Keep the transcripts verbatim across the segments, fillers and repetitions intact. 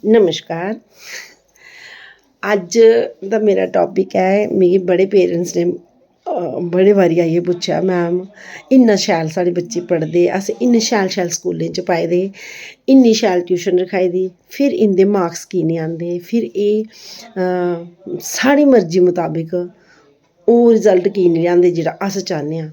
नमस्कार। अज्ज दा मेरा टॉपिक ऐ, मिगी बड़े पेरेंट्स ने, अ, बड़े बारी आइयै पुच्छेआ, "मैम, इन्ना शैल साढ़े बच्चे पढ़दे, अस इन्ने शैल शैल स्कूलें च पाए दे, इन्नी शैल ट्यूशन रखाई दी, फिर इं'दे मार्क्स की निं आंदे? फिर एह्, अ, साढ़ी मर्जी मताबक ओह् रिजल्ट की निं लेआंदे जेह्ड़ा अस चाह्न्ने आं?"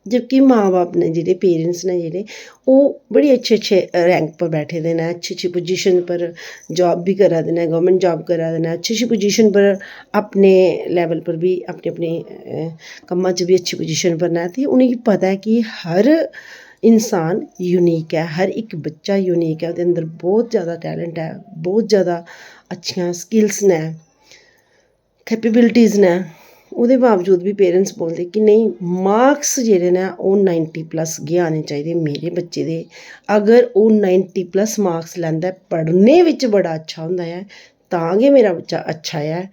जबकि मां बब्ब न जेह्ड़े, पेरेंट्स न जेह्ड़े, ओह् बड़े अच्छे अच्छे रैंक पर बैठे दे न, अच्छी अच्छी पोजीशन पर जॉब बी करा दे न, गौरमेंट जॉब करा दे न, अच्छी अच्छी पोजीशन पर अपने लेवल पर बी, अपने अपने, अ, कम्मा च बी अच्छी पोजीशन पर न। ते उ'नेंगी पता ऐ कि हर इंसान यूनीक ऐ, हर इक बच्चा यूनीक ऐ, ओह्दे अंदर बहुत जैदा टैलेंट ऐ, बहुत जैदा अच्छियां स्किल्स न, कैपेबिलिटीज न। ओह्दे बावजूद बी पेरेंट्स बोलदे कि नेईं, मार्क्स जेह्ड़े न ओह् नाइंटी प्लस गै आने चाहिदे मेरे बच्चे दे। अगर ओह् नाइंटी प्लस मार्क्स लैंदा ऐ, पढ़ने बिच बड़ा अच्छा होंदा ऐ, तां गै मेरा बच्चा अच्छा ऐ।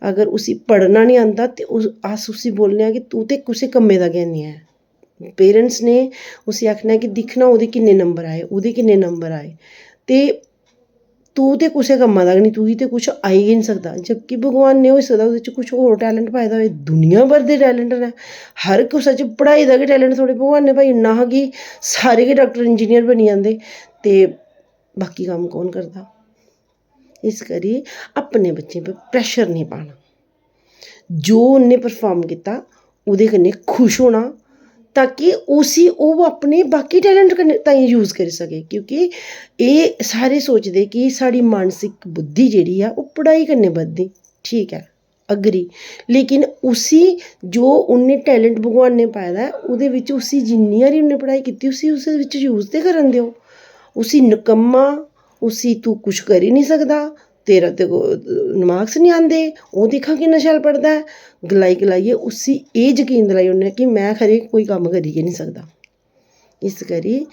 अगर उसी पढ़ना निं आंदा ते उस, अस उसी बोलने आं कि तूं ते कुसै कम्मै दा गै निं ऐ। पेरेंट्स ने उसी आखना कि दिक्खना ओह्दे किन्ने नंबर आए, ओह्दे किन्ने नंबर आए, ते तूं ते कुसै कम्मा दा गै निं, तुगी ते कुछ आई गै निं सकदा। जबकि भगवान ने, होई सकदा, ओह्दे च कुछ होर टैलेंट पाए दा होए। दुनिया भर दे टैलेंट न, हर कुसै च पढ़ाई दा गै टैलेंट थोह्ड़े। भगवान ने भाई इन्ना हा कि सारे गै डाक्टर इंजीनियर बनी जंदे, ते बाकी कम्म कौन करदा? इस करी अपने बच्चें पर प्रैशर निं पाना। जो उन्नै परफार्म कीता, ओह्दे कन्नै खुश होना, ताकि उसी ओह् अपने बाकी टैलेंट कन्नै ताईं यूज़ करी सकै। क्योंकि एह् सारे सोचदे कि साढ़ी मानसिक बुद्धि जेह्ड़ी ऐ, ओह् पढ़ाई कन्नै बधदी। ठीक ऐ, अग्री, लेकिन उसी जो उन्नै टैलेंट भगवान ने पाए दा ऐ, ओह्दे बिच्च उसी जिन्नी हारी उन्नै पढ़ाई कीती, उसी उस बिच्च यूज़ ते करन देओ। उसी नकम्मा, उसी तूं कुछ करी निं सकदा, तेरा ते को-, मार्क्स निं आंदे, ओह् दिक्खां किन्ना शैल पढ़दा ऐ। गलाई गलाइयै उसी एह् यकीन दिलाई ओड़ने कि में खरे कोई कम्म करी गै निं सकदा। इस करी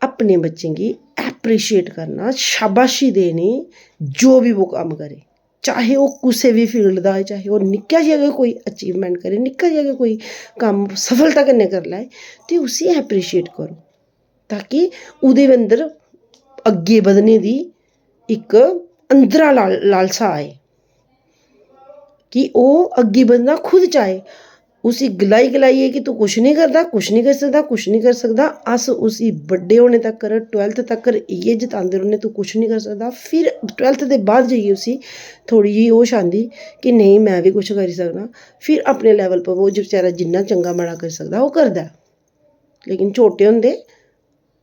अपने बच्चें गी अप्रिशिएट करना, शाबाशी देनी, जो बी वो कम्म करे, चाहे ओह् कुसै बी फील्ड दा होए, चाहे ओह् निक्का जेहा गै कोई अचीवमेंट करे, निक्का जेहा गै कोई कम्म सफलता कन्नै करी लैए, ते उसी अप्रिशिएट करो, ताकि ओह्दे अंदर अग्गें बधने दी इक अंदरा लाल-, लालसा आए कि ओह् अग्गें बधना खुद चाहे। उसी गलाई गलाइयै कि तूं कुछ निं करदा, कुछ निं करी सकदा, कुछ निं करी सकदा, अस उसी बड्डे होने तक्कर, ट्वैल्थ तक्कर इ'यै जतांदे रौह्ने, "तूं कुछ निं करी सकदा।" फिर ट्वैल्थ दे बाद जाइयै उसी थोह्ड़ी जेही होश आंदी कि नेईं, में बी कुछ करी सकनां। फिर अपने लेवल पर ओह् बेचारा जिन्ना चंगा माड़ा करी सकदा, ओह् करदा ऐ। लेकिन छोटे होंदे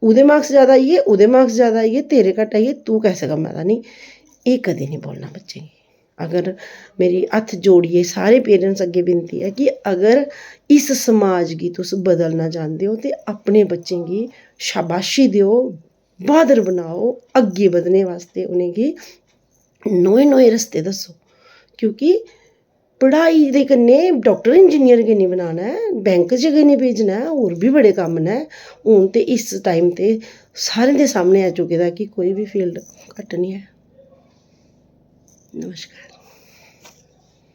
ओह्दे मार्क्स जैदा आई गे, ओह्दे मार्क्स जैदा आई गे, तेरे घट्ट आई गे, तूं कैसे कम्मै दा निं, एह् कदें निं बोलना बच्चें गी। अगर मेरी हत्थ जोड़ियै सारे पेरेंट्स अग्गें विनती ऐ कि अगर इस समाज गी तुस बदलना चांह्दे ओ ते अपने बच्चें गी शाबाशी देओ, ब्हादर बनाओ, अग्गें बधने बास्तै उ'नेंगी नोए नोए रस्ते दस्सो, क्योंकि पढ़ाई दे कन्नै डाक्टर इंजीनियर गै निं बनाना ऐ, बैंक च गै निं भेजना ऐ, होर बी बड़े कम्म न। हून ते इस टाइम ते सारें दे सामनै आई चुके दा कि कोई बी फील्ड घट्ट निं ऐ। नमस्कार।